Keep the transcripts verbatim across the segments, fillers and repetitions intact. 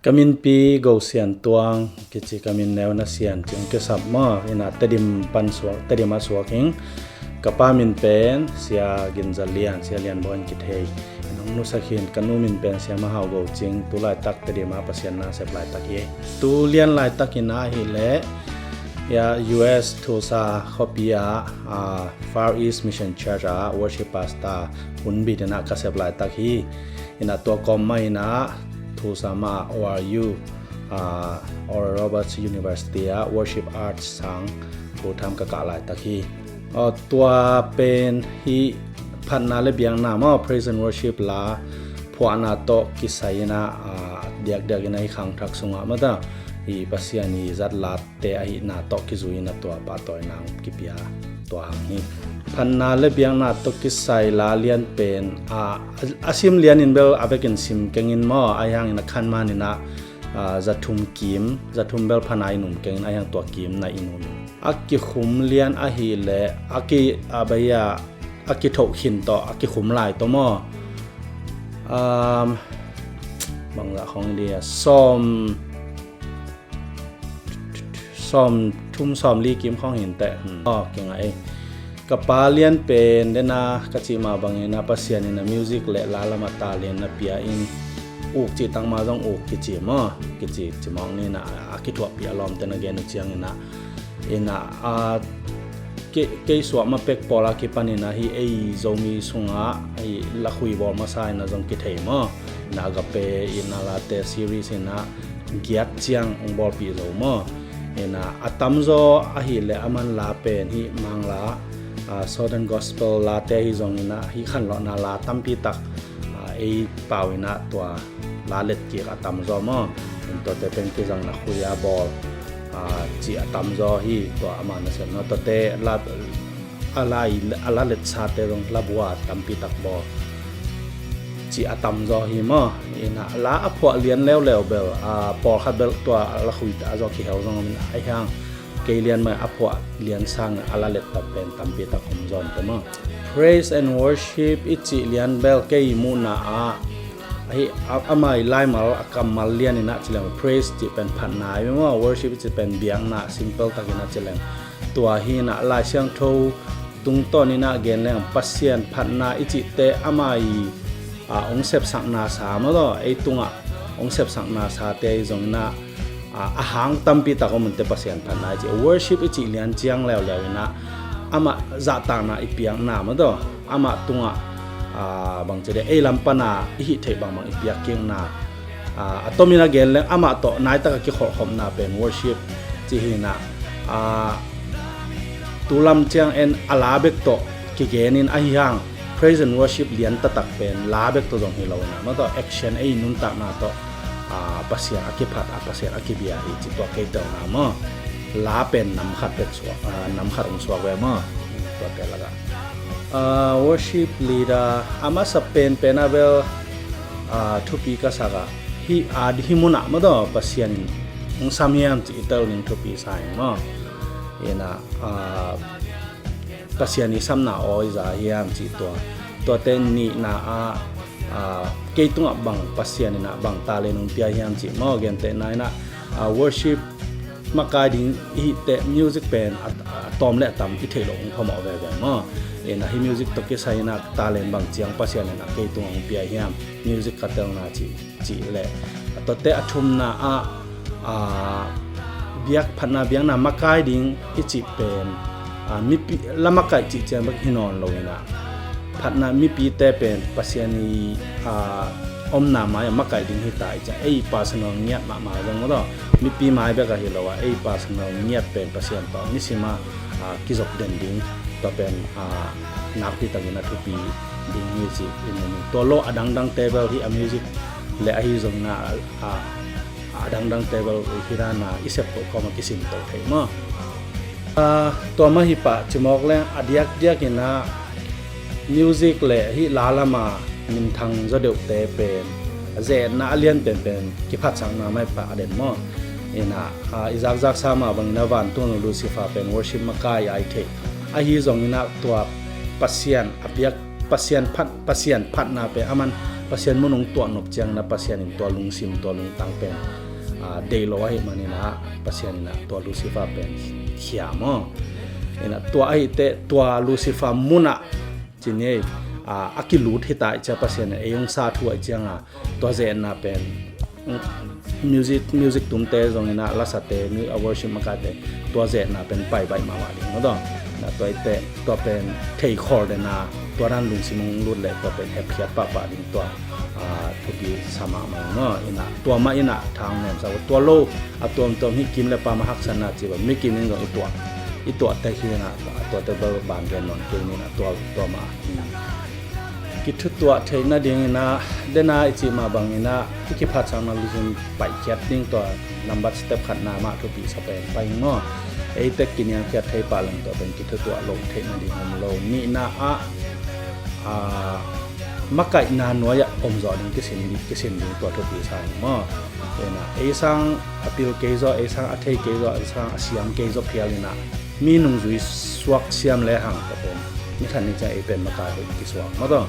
Ka minpi Go Sian Tuang kici, ka min neu na Sian cih hong kisap maw. Ina Tedim pan suak, Tedim a suak hing. Ka pa min pen Sia Gin Za Lian, Sia Lian Bawi in kithei. Ina hong nusia khin, ka nu min pen Sia Ma Hau Go Cing, tu laitak Tedim a Pasian na sep laitak hi. Tu lian laitak ina ahih leh, ya, U S Tulsa khuapi ah, ah, Far East Mission Church ah worship pastor hun bit ina ka sep laitak hi. Ina tua kawm mah ina Tulsa mah O R U, ah, Oral Roberts University ah worship arts sang full time ka kah laitak hi. Ah, tua pen hih phatna le biakna maw, praise and worship la phuahna tawh kisai ina, ah, diakdiak ina hih khangthak sungah mata hih Pasian ii zat la te ahihna tawh kizui ina tua pahtawina hong kipia tua hang hi. Phatna le biakna tawh kisai la lian pen, a, a, a sim lian in bel a vekin sim keng in maw, ahi hangin a khan man ina, a, za thum kim, za thum bel phatna in um keng in, ahi hang tua kim na in um in. A kikhum lian ahih leh, a ki, a bai a, a kithoh khin tawh, a kikhum lai tawh maw. Um, bangzah khong dia, sawm, sawm thum sawm li kim khong hin teh. Hmm. Aw, kingah ei. Ka pa lian pen, dena ka cih mah bangin a Pasian in a music le la lam a talent na pia in, uk cih tang mah zong uk kici maw, kici ci mawk ni na a kithuahpih a lawmte na gen uh ciangin a, ina, a, kei, kei suah ma pek pawl a kipan ina hih ei Zomi sungah hih lakhui bawl masa ina zong kithei maw. Ina Agape ina late series ina giat ciang hong bawlpih zo maw. Ina a tamzaw ahih leh a man la pen hih Mangla, a, Southern Gospel late ahi zong ina hih khanlawhna la tampi tak, a, ei pau ina tua la let kik a tamzaw maw. In tuate pen kizang na khui a bawl, a, cih a tamzaw hi tua ama nasem na tuate la, a la i, a la letsate zong la bua tampi tak bawl cih a tamzaw hi maw. Ina la a phuah lian leuleu bel, a, pawlkhat bel tua la khuite a zaw kihel zong om in ahi hang kei lian mai a phuah lian sang a la let tak pen tampi tak om zaw in te maw. Praise and worship i cih lian bel kei muhna ah, ahi, a, amah i laimal a kammal lian ina ci leng praise cih pen phatna hi maw, worship cih pen biakna simple tak ina ci leng. Tua hi ina Lai Siangtho tungtawn ina gen leng Pasian phatna i cihte amah i, a, hong sepsakna sa maw taw, ei tungah hong sepsakna sate ahi zong ina, a, a hang tampi tak om un te Pasian phatna i cih. Worship i cih lian ciang leuleu ina amah zahtakna i piakna maw taw, amah tungah, a, bangci de ei lam pana i hih theih bangbang i piak kikna. A, a tomin a gen leng amah tawh naitak a kikholhkhopna pen worship ci hi ina, a, tu lam ciang en a la bek tawh kigen in ahi hang, Praise and worship lian taktak pen la bek tawh zong hi lo na, maw tawh action ei nuntakna tawh, ah, Pasian a kiphat, ah, Pasian a kibia hi cih tua kei telna maw. La pen nam khat bek suak, ah, nam khat hong suak ve maw. Tuate lakah, ah, worship leader a masa penpen ah bel, ah, thupi ka sak ah, hih, ah, hih munah maw tawh Pasian in hong sam hiam cih i tel ding thupi sa ing maw. Inah, ah, Pasian i samna aw i za hiam cih tua. Tuate nihna ah, ah, kei tungah bang Pasian inah bang talent hong pia hiam cih maw, gentehna inah, ah, worship makai ding i hih teh music pen a, a tawm le a tam i theih loh hong phamawh veve maw. Inah hih music tawh kisai inah talent bang ciang Pasian inah kei tungah hong pia hiam, music ka telna cih, cih leh. Tuate a thumna ah, ah, biak phatna biakna makai ding i cih pen, ah, mipi la makaih cih ciang bek hi nawn lo inah, phatna mipite pen Pasian i, ah, omna mai ah makaih ding hi ta i ciang, ei personal ngiat mahmah zong maw tawh, mipi mai bek ahi lo ah, ei personal ngiat pen Pasian tawh nisim ah, ah, kizop den ding, tua pen, ah, nakpi takin a thupi ding hi cih in, tua lo a dangdang table hi a music le ahi zong inah, ah, a dangdang table hi dan a i sep toh kawm a kisim toh thei maw. Ah, tua mah hi pah cimawk leng a diakdiak inah music le hih la lam a minthang zaw deuhte pen a zetna a lian penpen kiphatsakna mah hi pah a den maw. Inah, ah, i zakzaksa mah bang inah vantung Lucifer pen worship makai ai theih. Ahi zong inah tua Pasian a biak, Pasian phat, Pasian phatna pen aman Pasian mun hong tuah nop ciang inah Pasian in tua lungsim, tua lungtang pen, ah, deih lo ahih man inah Pasian inah tua Lucifer pen khia maw. Inah tua ahih teh tua Lucifer munah ci ni, ah, a kilut hi ta i ciang Pasian in ei hong sa thu ah i ciang a, tua zetna pen, mm, music, music tumte zong inah lasate, mu-, a worship makaite, tua zetna pen paibaih mahmah ding maw tawh. Na tua i teh tua pen thei khol den a, tua dan lungsim hong lut leh tua pen hepkhiat pahpah ding tua, ah, thupi sa mahmah maw. Inah tua mah inah thang nem sa tua lo, a tuamtuam hih kim le pam a haksatna ci bang mi kim in zong i tuah, i tuah tek hi inah, a tuate bel ban gen nawn kei ni inah tua, tua mah. Kithutuah theih nading inah, den a i cih mah bang inah i kiphatsakna lungsim paihkhiat ding tua nambat step khatna mah thupi sa pen pai maw. Ei tek kiniamkhiat thei pah leng tua pen kithutuah loh theih nading om lo. Nihna ah, ah, makaihna nuai ah om zawh ding kisin, kisin ding tua thupi sa ing maw. Inah ei sang a pil kei zaw, ei sang a thei kei zaw, ei sang a siam kei zaw phial inah mi nungzui suak siam le hang ka pen, mi khat ni ciang ei pen makai hoih kisuak maw tawh.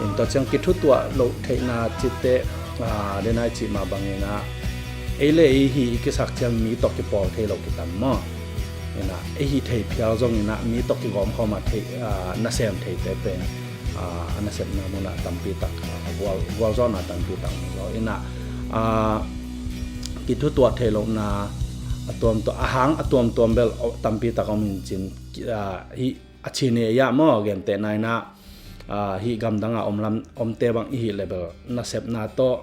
In tua ciang kithutuah loh theihna cih teh, ah, den a i cih mah bang inah ei le ei hi i kisak ciang mi tawh kipawl thei lo kitam maw. Inah ei hi thei phial zong inah mi tawh kigawm khawm a thei, ah, nasem theite pen, ah, a nasepna munah tampi tak, ah, gual, gualzawhna tampi tak om lo inah, ah, kithutuah theih lohna a tuamtuam, a hang a tuamtuam bel tampi tak om in cin, ah, hih a chin ei ah maw, gentehna inah, ah, hih gamdang a om lam, omte bang i hih leh bel nasepna tawh,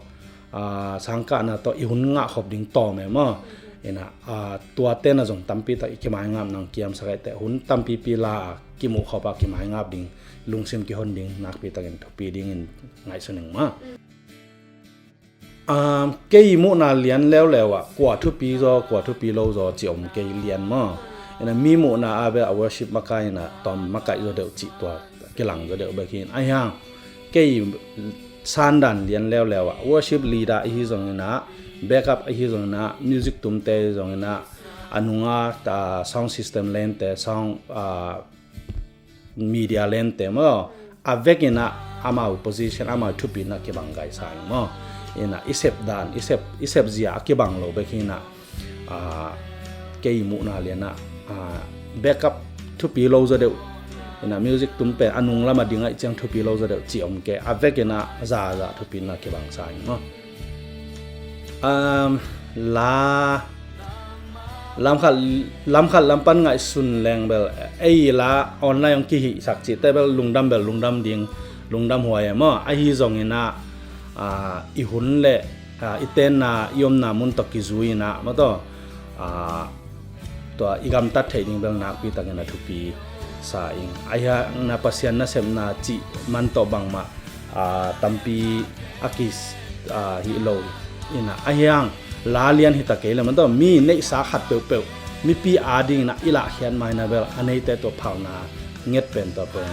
ah, sangkahna tawh i hun ngah khop ding tawm e maw. Inah, ah, tuate na zong tampi tak i kimaingap nang kiamsak ai teh hun tampipi la a kimuh khop a kimaingap ding, lungsim kihon ding nakpi takin thupi dingin ngaihsun ing maw. Um, kei muhna lian leuleu ah kua thupi zaw, kua thupi lo zaw ci om kei lian maw. Inah mi muhna ah bel a worship makai inah tawm makaih zaw deuh cih tua kilang zaw deuh bek hi in. Ahi hang kei sandan lian leuleu ah worship leader ihi zong inah, backup ihi zong inah, music tumte zong inah, a nunga, ah, sound system lente, sound, ah, media lente maw, a vek inah amau position, amau thupina kibang gai sa ing maw. Inah i sep dan, i sep, i sep zia a kibang lo bek hi inah, ah, kei muhna lian ah, ah, backup thupi lo zaw deuh, inah music tum pen a nung lam a ding ah i ciang thupi lo zaw deuh ci om kei, a vek inah zaza thupina kibang sa ing maw. Um, la, lamkhat, lamkhat lampan ngaihsun leng bel ei la online hong kihihsak cihte bel lungdam bel lungdam ding, lungdam huai e maw. Ahi zong inah, ah, i hun le, ah, i tenna i omna mun tawh kizui inah maw tawh, ah, tua i gamtat theih ding bel nakpi takin a thupi, sa ing. Ahi hang na Pasian nasepna cih man tawh bangmah, aa, tampi a ki, aa, hih lo ina. Ahi hang la lian hi ta kei le man tawh mi neihsa khat peuhpeuh mipi ading ina i lahkhiat mai na bel a neite tua phalna nget pen tua pen,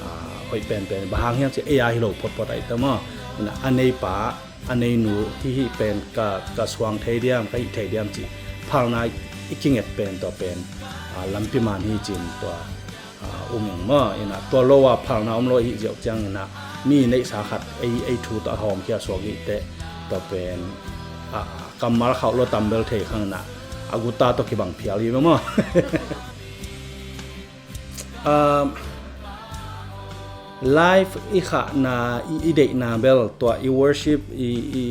aa, hoih penpen. Bang hang hiam cih ei a hi lo photphot ahi ta maw. Ina a neipa a neinu hih hih pen ka, ka suang thei diam, ka hih thei diam cih phalna i kinget pen tua pen, aa, lampi man hi cin tua, aa, um ing maw. Ina tua lo a phalna om lo hih ziau ciang ina mi neihsa khat ei, ei thu tawh a hawmkhia suak hih teh tua pen, aa, kammal khauh lo tambel thei khang ina a guta tawh kibang phial hi maw. Um, live i khahna, i, i deihna bel tua i worship, i, i,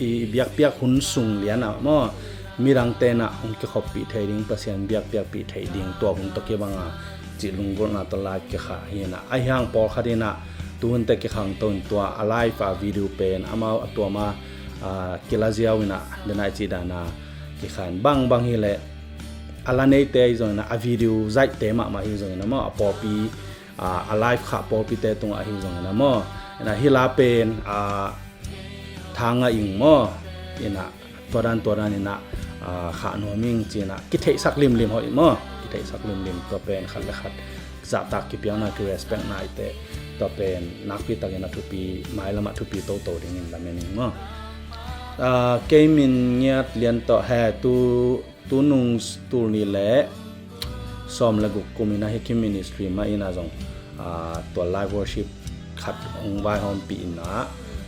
i biakpiak hun sung lian ah maw, midangte na hong kikhoppih thei ding, Pasian biakpiakpih thei ding tua hun tawh kibang a cih lunggulhna tawh live kikhah hi ina. Ahi hang pawlkhat ina tuhunte kikhangto in tua a live a video pen amau a tuam a, aa, kila ziau ina dena i cih dana kikhah in bangbang hi leh a la neite ahi zongin a video zaihte mahmah ahi zongin a maw, a pawlpi, aa, a live khah pawlpite tungah ahi zongin a maw, ina hih la pen, aa, thanga ing maw, ina tua dan tua dan ina, aa, khah nuam ing cina kitheihsak limlim hoih maw, kitheihsak limlim tua pen khat le khat zahtak kipiakna, kirespectna i teh tua pen nakpi takin a thupi, mailamah thupi toto dingin lamen ing maw. Aa, kei min Ngiat Lian tawh he tu tunung tul nih le sawm le guk kum ina hih Kim Ministry mah ina zong, aa, tua live worship khat hong vaihawmpih ina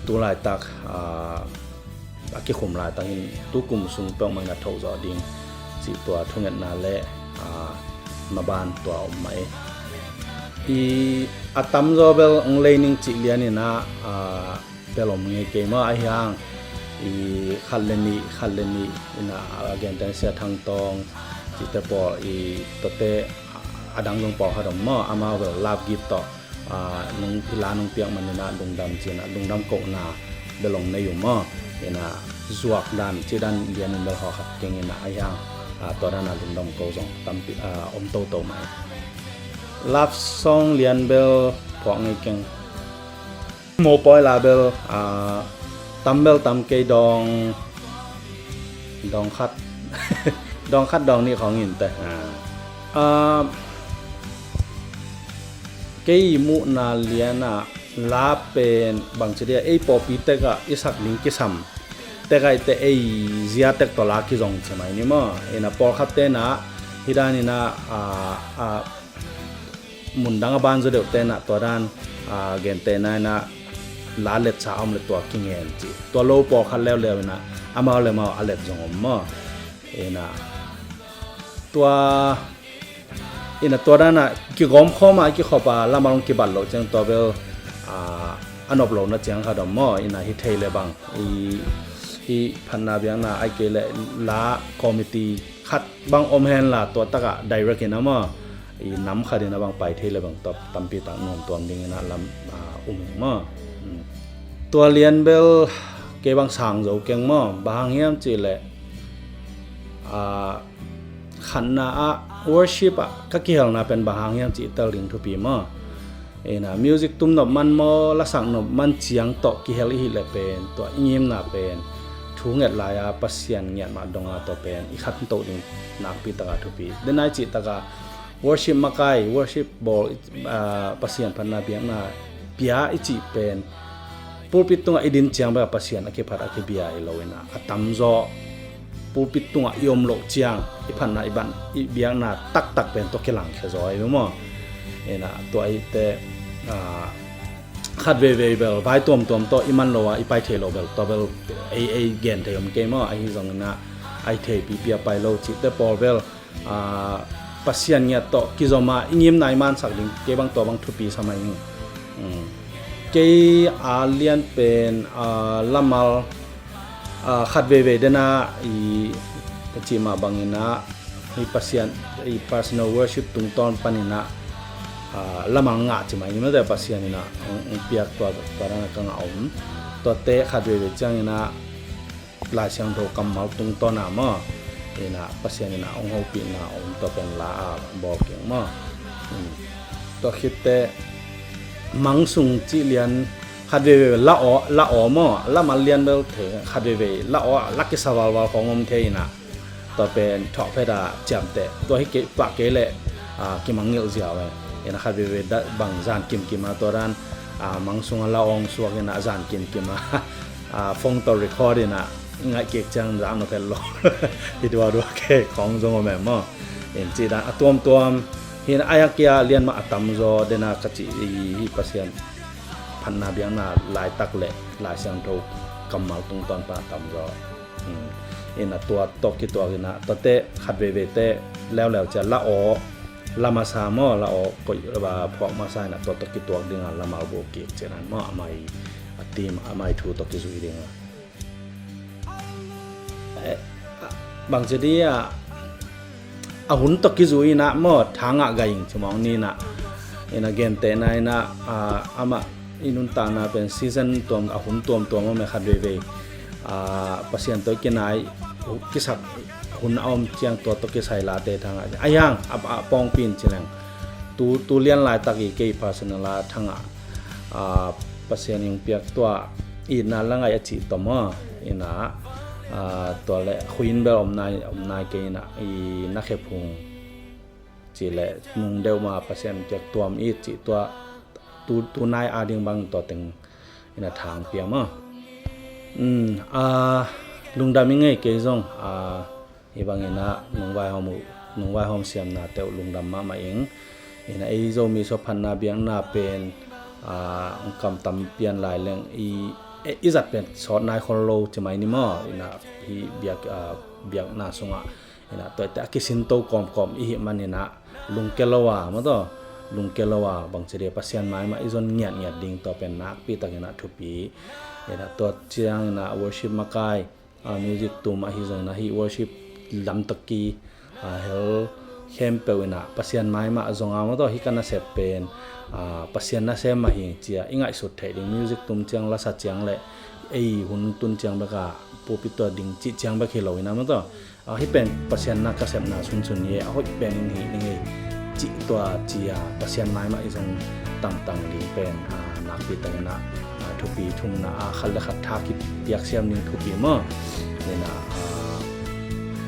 tu laitak, aa, a kikhum laitak in tu kum sung peuhmah ina thoh zawh ding cih tua thungetna le, aa, maban tua om mah i. I a tamzaw bel hong lei ning cih lian ina, aa, bel om ngei kei maw, ahi hang i khat le nih, khat le nih ina a gentehna Sia Thang Tawng cihte pawl i tuate a dang zong pawlkhat om maw, amau bel love gift tawh, aa, nong i la nong piak man ina lungdam cina lungdam kohna bel hong nei uh maw, ina zuak dan cih dan lian in bel hawh khat keng ina ahi hang, aa, tua dan a lungdam ko zong tampi, aa, om toto mah i. Love song lian bel phuak ngei keng. Mopawi la bel, aa, tam bel tam kei dawng, dawng khat, dawng khat dawng nih khawng in teh. Aa, kei i muhna lian ah la pen bangci dia ei pawlpi tek ah i sak ding kisam tek ah i teh ei zia tek tawh la kizong ci mai ni maw. Ina pawlkhat te na hih dan ina, aa, aa, mundang a banzaw deuh te na tua dan, aa, gentehna ina la letsa a om le tua kingen ci. Tua lo pawlkhat leuleu ina amau le mau a let zong om maw. Ina tua, ina tua dan a kigawm khawm a i kikhop a lam a long kibat loh ciang tua bel, aa, a nop lohna ciang khat om maw. Ina hi thei le bang i, i phatna biakna ai kei le la committee khat bang om hen la tua takah direct ina maw, i nam khat ina bang pai thei le bang tua tampi tak nuam tuam ding ina lam, aa, um ing maw. Tua lian bel kei bang sang zo keng maw, bang hang hiam cih leh, aa, khatna ah worship ah ka kihelna pen bang hang hiam cih tel ding thupi maw. Ina music tum nop man maw, lasak nop man ciang tawh kihel i hih le pen tua i ngimna pen thu nget lai a Pasian ngiat mah dong a tua pen i khanto ding nakpi taka thupi. Denai cih taka worship makai, worship bawl, aa, Pasian phatna biakna pia i cih pen pulpit tungah i din ciang bek a Pasian a kiphat a kibia hi lo ina a tamzaw pulpit tungah i om loh ciang i phatna i ban i biakna taktak pen tua kilangkhia zaw ahi maw. Ina tua i teh, aa, khat veivei bel vai tuamtuam tawh i man lo a i pai thei lo bel tua bel ei, ei gen thei om kei maw. Ahi zong ina ai thei pipi a pai lo cihte pawl bel, aa, Pasian ngiat tawh kizom a i ngimna i mansak ding kei bang tua bang thupi sa mai ni. Kei a lian pen, aa, lamal, aa, khat veivei dena i ka cih mah bang ina i Pasian i personal worship tungtawn pan ina, aa, lamal ngah ci mai ni mate Pasian ina hong, hong piak tua, tua dana ka ngah om. Tuate khat veivei ciang ina Lai Siangtho kammal tungtawn a maw, ina Pasian ina hong hopihna om tua pen la a bawl keng maw. Tua khitte mang sung cih lian khat veivei la aw, la aw maw, la mal lian bel thei, khat veivei la aw, la kisa valval khong om thei inah. Tua pen thuak phet a ciamteh, tua hi kei pah kei leh, ah, kimangngilh ziau eh. Inah khat veivei bang zan kimkim a tua dan, ah, mang sung a la awng suak inah zan kimkim a, ah, phone tawh record inah ngaih kik ciang zak nop het lo. Hi duadua kei khong zong om em maw. In cih dan a tuamtuam hi inah, a yak kia lian mah a tamzaw dena ka cih hi. Pasian phatna biakna laitak le Lai Siangtho kammal tungtawn pan a tamzaw. Inah tua tawh kituak inah tuate khat veiveite leuleu cia la aw, la masa maw, la aw koih, phuak masa inah tua tawh kituak dinga la mal buk kik cianan maw, a mai a tim, a mai thu tawh kizui dinga. Eh, bangci dia a hun tawh kizui inah maw, thangah gai ing cimawng ni inah. Inah gentehna inah, ah, amah i nuntakna pen season tuam, a hun tuamtuam om e, khat veivei, ah, Pasian tawh kinai kisak hun a om ciang tua tawh kisai late thangah a hiang a, a pawngpin cileng tu, tu lian laitak i kei personal a thangah, ah, Pasian in piak tua itna la ngaih a cih tom aw. Inah, ah, tua le khuin bel om nai, om nai kei inah i na khephung cih le nung deuh ma Pasian piak tuam it cih tua tu, tu nai a ding bang tua teng inah thang piam aw. Um, ah, lungdam i ngei kei zong, ah, hi bang inah nungvaihawm uh, nungvaihawm siamna teuh lungdam mahmah ing. Inah ei Zomi sua phatna biakna pen, ah, kamtam pian lai leng i, i zat pen sawt nai khol lo cimai ni maw. Inah hi biak, ah, biakna sungah inah tuate a kisinto kawmkawm i hih man inah lungke lo a maw taw, lungke lo a bangci dia Pasian mai mah i zon ngiatngiat ding tua pen nakpi tak inah thupi. Inah tua ciang inah worship makai, ah, music tum ahi zong inah hi worship lam tawh ki, ah, hel khempeuh inah Pasian mai mah zong a maw taw, hi ka nasep pen, ah, Pasian nasem mah hi cia i ngaihsut theih ding, music tum ciang, lasa ciang le ei hun tun ciang bek a pulpit tua ding cih ciang bek hi lo inah maw taw. Ah, hi pen Pasian na ka sepna sunsun hi e, a hoih pen in hi ning ei cih tua cia Pasian mai mah i zong tangtang ding pen, ah, nakpi tak inah, ah, thupi thumna, ah, khat le khat tha kipiak siam ding thupi maw. Inah, ah,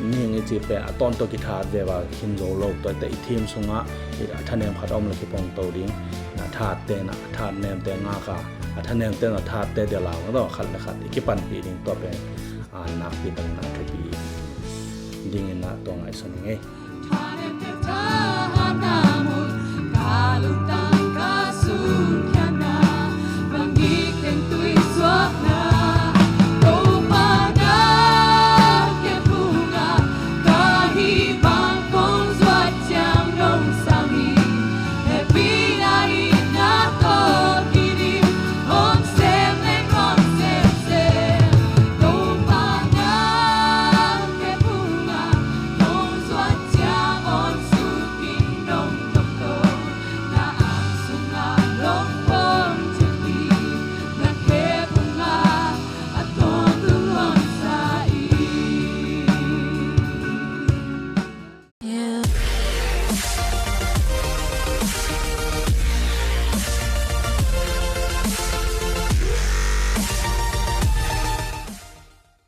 ning i cih pen a tawntung kithat ve va khin zo lo, tuate i thim sungah i a thanem khat om le kipongto ding. Na thatte na thatnemte ngak a, a thanemte na thatte dia lau na taw khat le khat i kipanpih ding tua pen, ah, nakpi tak inah thupi ding inah tua ngaihsun ing ei.